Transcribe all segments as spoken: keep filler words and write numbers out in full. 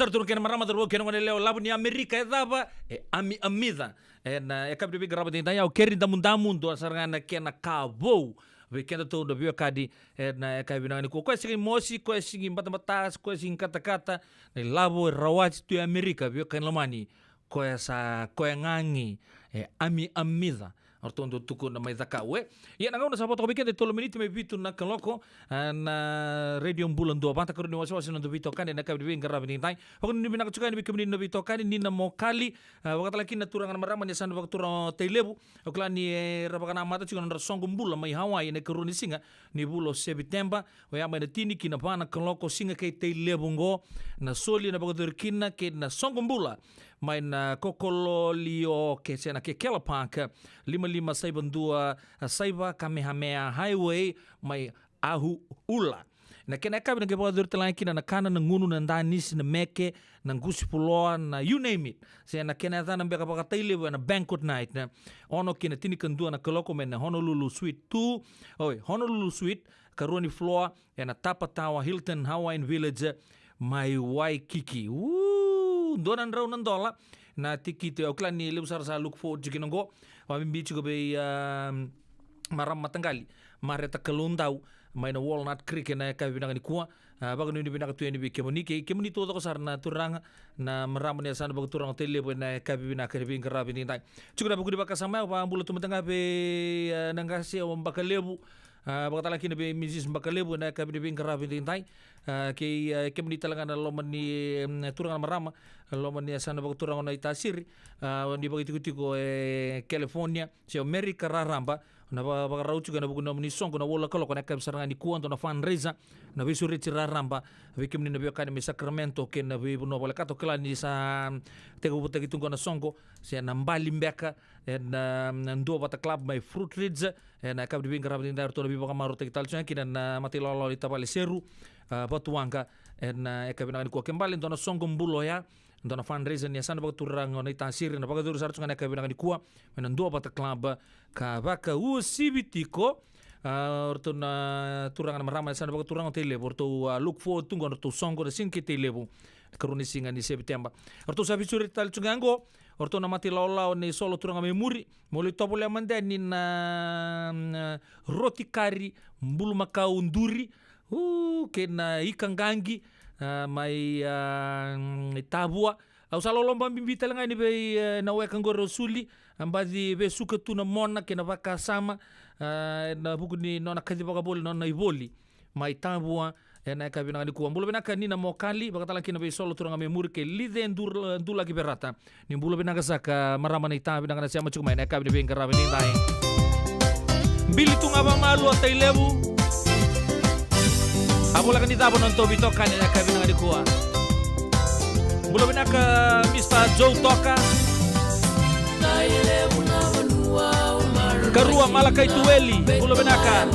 Taro turaga kei na marama, cauravou kei na goneyalewa, lavo ni Amerika e cava? E ami, amica. Ena yakavi ni veiqaravi edaidai, au keri damudamu, dua sara ga na kena ka vou vei kedatou na veiwekani. Ena yakavi vinaka nikua, koya sega ni mosi, koya sega ni batabata, koya sega ni katakata, na ilavo e rawati tu e Amerika, veiwekani lomani. Koya sa, koya ga qi, e ami, amica. O ratou dau tukuna mai Cakaudrove. Ia na gauna sa vo toka vei keda e tolu miniti mai vitu na kaloko, a, na Radio Bula Duavata, karua ni wasewase na noda veitokani ena yakavi ni veiqaravi edaidai. Vakanuinui vinaka tiko yani vei kemuni na veitokani, Nina Mokali, a, vakatalega kina na turaga na marama ni yasana vakaturaga o Tailevu. Au kila ni, e, ra vakanamata tiko na nodra soqo bula mai Hawaii ena ikarua ni siga ni vula o Seviteba. Oya mai na tini ki na va na kaloko, siga kei Tailevu oqo. Na soli ena vakayacori kina kei na soqo bula mai na Kokololiokese, na Kekela Park, lima lima saiva dua, a, saiva Kamehameha Highway mai Ahu'ula. Na kena yakavi na qai vakayacori tale ga kina na kana, na gunu, na danisi, na meke, na qusi fuloa, na you name it. Se na kena yacana beka vakaTailevu ena banquet night, na ono ki na tinikadua na kaloko mai na Honolulu Suite two, oi, Honolulu Suite, karua ni floor, ena Tapa Tower Hilton Hawaiian Village mai Waikiki. Uu, dua na drau na dola na tikiti. Au kila ni levu sara sa look forward tiko kina oqo. Vakabibi tiko vei, a, marama mataqali Mareta Kaloudau mai na Walnut Creek ena yakavi vinaka nikua. A, vakanuinui vinaka tu yani vei kemuni, kei kemuni taucoko sara na turaga na marama ni yasana vakaturaga o Tailevu ena yakavi vinaka ni veiqaravi edaidai. Tiko na vuku ni vakasama ya, au vakabula tu mada ga vei, a, na qase o Bakalevu, a, vakatalega kina vei Mrs Bakalevu ena yakavi ni veiqaravi edaidai. A, kei, a, kemuni talega na loma ni, em, turaga na marama, loma ni yasana vakaturaga o Naitasiri, a, ni vakaitikotiko e California se o Merika raraba, na va-, vakarau tiko ena vuku ni nomuni soqo na walu na kaloko ena yakavi sara ga nikua, dua na fundraiser, na veisureti raraba vei kemuni na veiwekani mai Sacramento kei na veivanua volekata. Au kila ni sa tekivutaki tu qo na soqo se na bali beka ena, na Duavata Club mai Fruit Ridge, ena yakavi ni veiqaravi edaidai. O ratou na veivakamarautaki tale tiko ga kina na matailawalawa ni tavale Seru, a, Vatuwaqa, ena yakavi vinaka nikua. Ke bale dua na soqo bula oya, dua na fundraiser ni yasana vakaturaga o Naitasiri, na vakayacori sara tiko ga ena yakavi vinaka nikua mai na Duavata Club, ka vakauasivi tiko, a, o ratou na turaga na marama ni yasana vakaturaga o Tailevu, o ratou, a, look forward tu qo na nodratou soqo na siga kei Tailevu, karua ni siga ni Seviteba. O ratou sa veisureti tale tiko ga qo, o ratou na matailawalawa ni solo turaga mai muri, mo lai tovolea mada yani na, na roti kari, bulumakau duri, u, kei na ika qaqi, a, mai, a, mm, Tavua. Au sa loloba bibi tale ga yani vei, e, na weka qori o Suli, a, baci vesuka tu na mona kei na vakasama, a, ena vuku ni nona kacivaka voli na nona ivoli mai Tavua ena yakavi vinaka nikua. Bula vinaka Nina Mokali, vakatalega kina vei solo turaga mai muri kei Lice Dur-, Dulaki Verata. Ni bula vinaka saka marama, ni ta vinaka na sema tiko mai ena yakavi ni veiqaravi edaidai. Bili tu ga vakamalua Tailevu. A, voleka ni cava na nodatou veitokani ena yakavi vinaka nikua. Bula vinaka Mister Joe Toka. Karua Malakai Tueli, bula vinaka.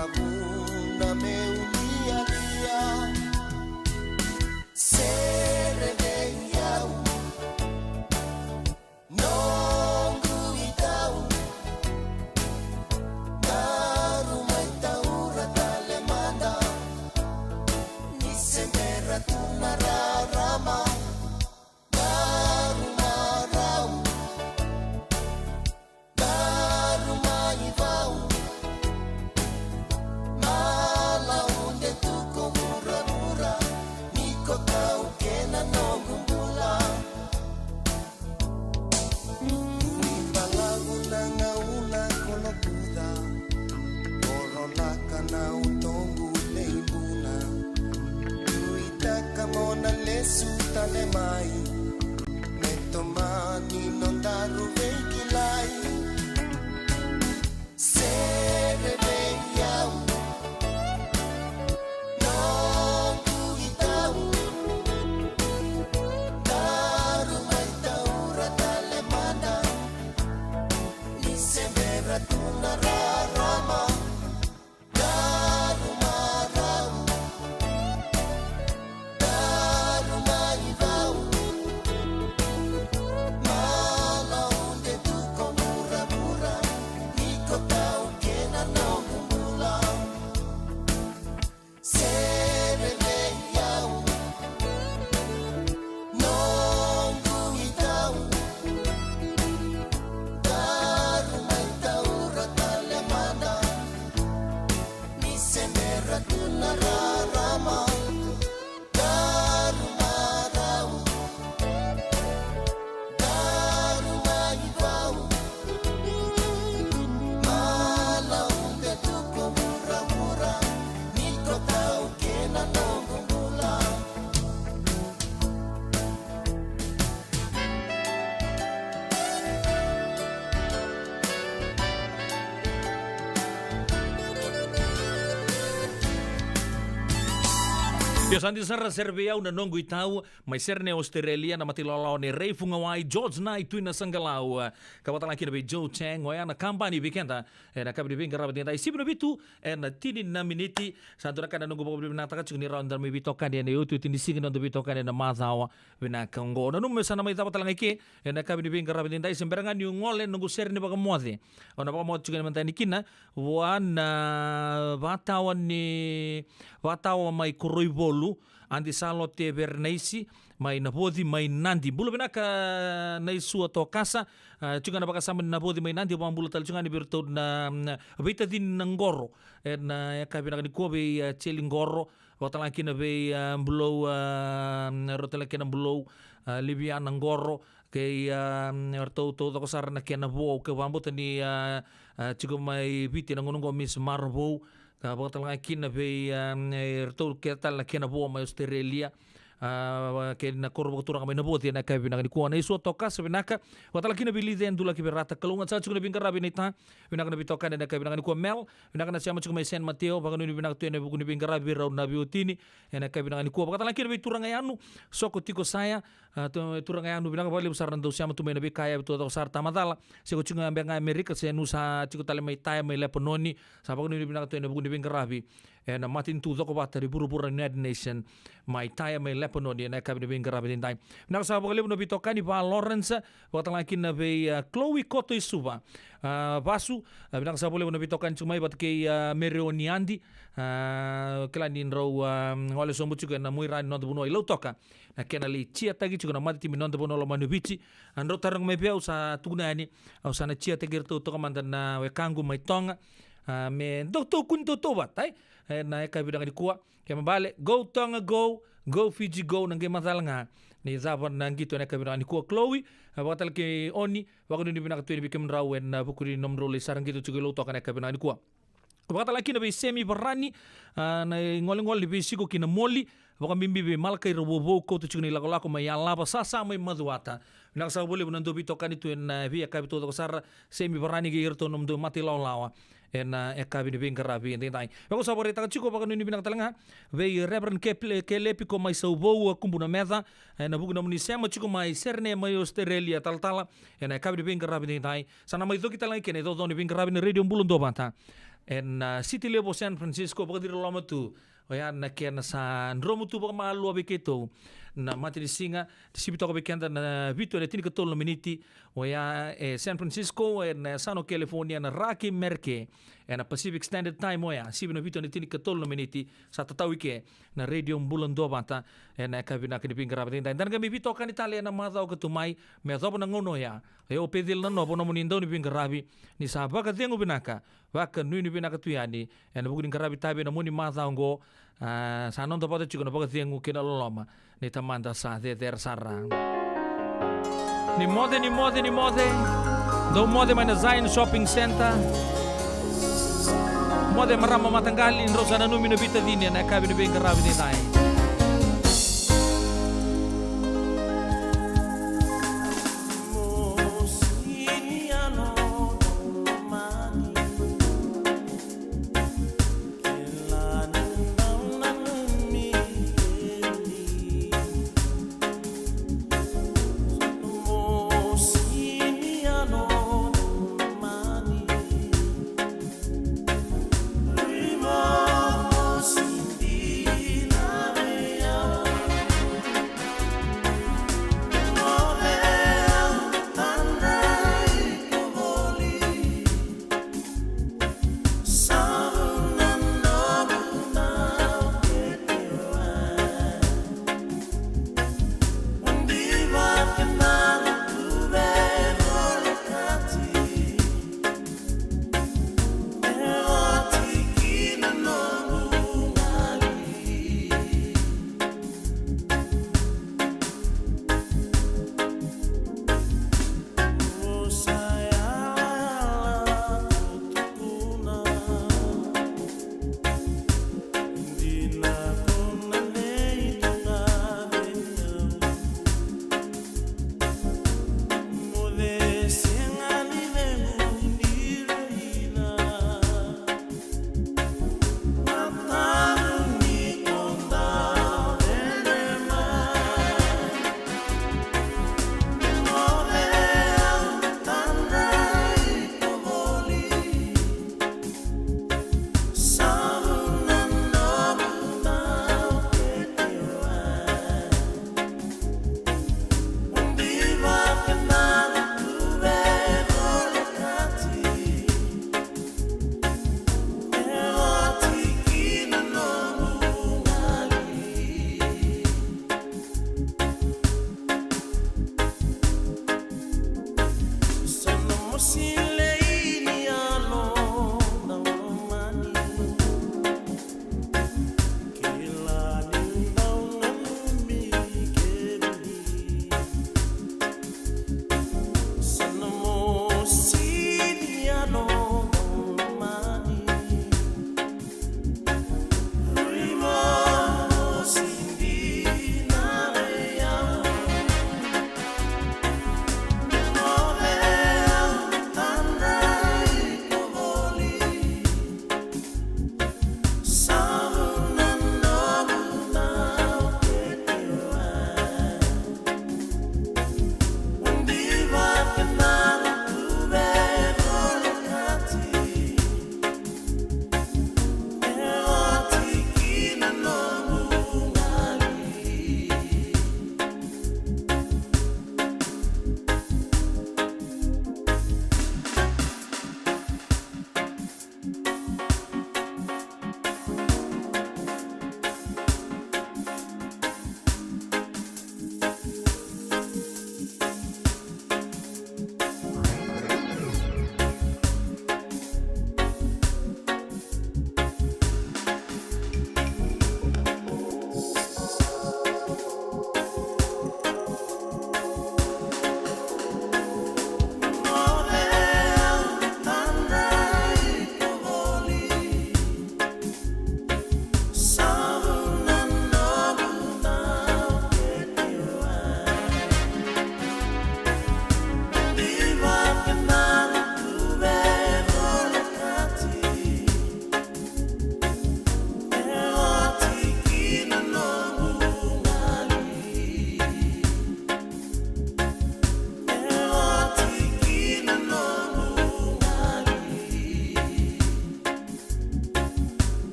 Vuna meu lialia, sere vei au, noqu itau. Daru mai taura tale mada, ni se bera tu na rarama. Daru marau, daru mai vau, malaude tu ko vuravura, ni ko tau kena noqu bula. Ni balavu na gauna ko lokuca, ko rolaka na utoqu leibuna. Nuitaka mo na lesu tale mai, me tomani nodaru veikilai. Sere vei au, noqu itau. Daru mai taura tale mada, ni se bera tu na rarama. Daru marau, daru mai vau, malaude tu ko vuravura, ni ko tau kena noqu bula. Sere vei au, noqu itau. Daru mai taura tale mada, ni se bera tu na rarama. Daru marau, daru mai vau, malaude tu ko vuravura, ni ko tau kena noqu bula. Io, sa dina sara, sere vei au na noqu itau, mai Sydney, Australia, na mata ilawalawa nei Ray Fugawai, George Nai, Tui Nasaqalau, ka vakatalega kina vei Joe Chang, oya na kabani vei keda ena yakavi ni veiqaravi edaidai, sivi na vitu ena tini na miniti. Sa dua na ka na noqu vakavinavinakataka tiko ni rawa ni da mai veitokani ena iotioti ni siga ni noda veitokani ena macawa vinaka oqo. Nanuma me sa na mai cava talega i ke ena yakavi ni veiqaravi edaidai, se bera ga niu gole ena noqu sere ni vakamoce. Au na vakamoce tiko ena mada yani kina vua na vakatawa ni, vakatawa mai Koroivolu, Adi Salote Verenaisi mai Navoci mai Nadi. Bula vinaka Naisua Tokasa. A, tiko ga na vakasama ni Navoci mai Nadi, au vakabula tale tiko ga yani vei iratou na, na veitacini na qoro ena yakavi vinaka nikua, vei, a, Jeli Qoro, vakatalega kina vei, a, Bulou, a, rau tale kei na Bulou, a, Liviana Qoro, kei, a, ratou taucoko sara na kena vo, au vakabauta ni, a, a, tiko mai Viti ena gauna oqo Miss Maravou, ka vakatalega kina vei, a, e, ratou kece tale na kena vo mai Australia, a, kei na koro vakaturaga mai Navoci ena yakavi vinaka nikua. Naisua Tokasa, vinaka. Vakatalega kina vei Lice Dulaki Verata, kalougata sara tiko na veiqaravi naita. Vinaka na veitokani ena yakavi vinaka nikua. Mel, vinaka na sema tiko mai San Mateo, vakanuinui vinaka tu ena vuku ni veiqaravi vei rau na veiwatini ena yakavi vinaka nikua. Vakatalega kina vei turaga Yanu, Soko Tiko Saya, a, tu, turaga Yanu, vinaka vakalevu sara na dau sema tu mai na veika yavi taucoko sara, tamacala se ko tiko ga beka ga Amerika, se nu sa tiko tale mai Taya mai Lepanoni, sa vakanuinui vinaka tu ena vuku ni veiqaravi ena matanitu cokovata ni vuravura, United Nation, mai Taya mai Lepanoni ena yakavi ni veiqaravi edaidai. Vinaka sara vakalevu na veitokani, va Lawrence, vakatalega kina vei, a, Chloe Koto i Suva, a, Vasu, a, vinaka sara vakalevu na veitokani tiko mai vata kei, a, Mereoni Adi, a, kila ni drau, a, gole sobu tiko ena muaira ni noda vanua i Lautoka, na kena lai jiataki tiko na matatimi ni noda vanua lomani o Viti. A, drau taroga mai vei au, sa tukuna yani, au sa na jiataki iratou toka mada na wekaqu mai Toga, a, me dau taukuni tautauvata, e, ena yakavi vinaka nikua. Kena ibalebale, go Toga go, go Fiji go, na qai macala ga ni cava na qito ena yakavi vinaka nikua. Chloe, a, vakatalega kei Oni, vakanuinui vinaka tu yani vei kemudrau ena vuku ni nomudrau lai sara qito tiko i Lautoka ena yakavi vinaka nikua. Vakatalega kina vei Semi Varani, a, na igolegole ni veisiko ki na Moli, vakabibi vei Malakai Rauvouvou, kauta tiko na ilakolako mai Yalava, Sasa mai Macuata. Vinaka sara vakalevu na dau veitokani tu ena, e, veiyakavi taucoko sara, Semi Varani kei iratou na nomudou mata ilawalawa ena, e, yakavi ni veiqaravi edaidai. Vaka au sa vakaraitaka tiko, vakanuinui vinaka talega vei Reverend Keple-, Kelepi ko mai Sauvou, a, Kubu na Meca, ena vuku ni nomuni sema tiko mai Sydney mai Australia, talatala, ena yakavi ni veiqaravi edaidai. Sa na mai coki talega kina e caucau ni veiqaravi na Radio Bula Duavata ena, ah, city level o San Francisco, vakaciriloloma tu. Oya na kena sa dromu tu vakamalua vei keitou na matanisiga, sivi toka vei keda na vitu ena tinikatolu na miniti. Oya e San Francisco, ena yasana o California, na Ra kei Merika, ena Pacific Standard Time oya, sivi na vitu ena tinikatolu na miniti. Sa tatau i ke na Radio Bula Duavata ena yakavi vinaka ni veiqaravi edaidai. Eda na qai mai veitokani tale ena macawa ka tu mai, me yacova na gauna oya. E o Peceli Nanova nomuni dauniveiqaravi, ni sa vakacegu vinaka, vakanuinui vinaka tu yani ena vuku ni qaravi tavi ena mua ni macawa oqo. Ah, sa noda vata tiko na vakacegu kei na loloma ni Tamada sa cecere sara. Ni moce, ni moce, ni moce. Dou moce mai na Zion Shopping Centre. Moce marama mataqali, drau sa nanumi na veitacini ena yakavi ni veiqaravi edaidai.